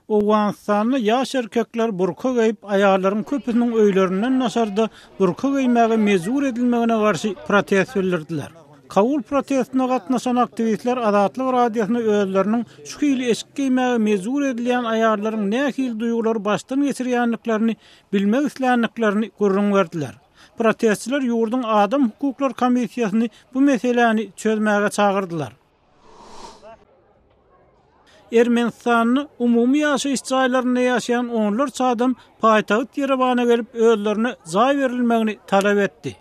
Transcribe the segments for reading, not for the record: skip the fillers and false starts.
Owganystanda ýaş erkekler burka geýip, aýallaryň köpüsiniň öýlerinden daşarda burka geýmäge mejbur edilmegine garşy protest bildirdiler. Kabul protestine gatnaşan aktiwistler Azatlyk Radiosyna özleriniň şu hili eşik geýmäge mejbur edilýän aýallaryň nähili duýgulary başdan geçirýändiklerini bilmek isländiklerini gürrüň berdiler. Protestçiler ýurduň Adam hukuklary komissiýasyny bu meseläni çözmäge çagyrdylar. Ermenistanda umumy ýaşaýyş jaýlarynda ýaşaýan onlarça adam paýtagt Ýerewana gelip, özlerine jaý berilmegini talap etdi.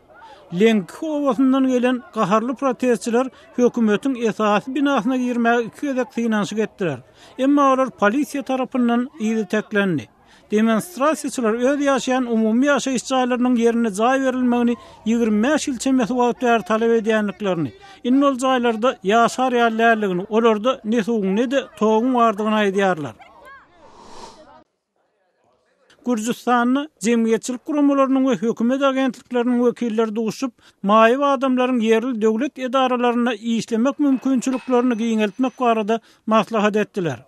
Leňki obasyndan gelen gaharly protestçiler hökümetiň esasy binasyna girmäge iki gezek synanyşyk etdiler. Emma olar polisiýa tarapyndan yzyteklendi. Demonstrasiýaçylar öz ýaşaýan umumy ýaşaýyş jaýlarynyň ýerinde jaý berilmegini 25 ýyl çemesi wagt bäri talap edýändiklerini, indi ol jaýlarda ýaşar ýaly däldigini, olarda ne suwuň, ne-de toguň bardygyny aýdýarlar. Gürjüstanda jemgyýetçilik guramalarynyň we hökümet agentlikleriniň wekilleri duşup, maýyp adamlaryň ýerli döwlet edaralarynda işlemek mümkinçiliklerini giňeltmek barada maslahat etdiler.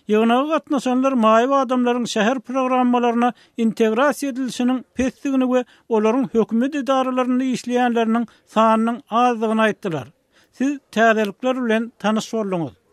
Ýygnaga gatnaşanlar maýyp adamlaryň şäher programmalaryna integrasiýa edilişiniň pesdigini we olaryň hökümet edaralarynda işleýänleriniň sanynyň azdygyny aýtdylar. Siz täzelikler bilen tanyş bolduňyz.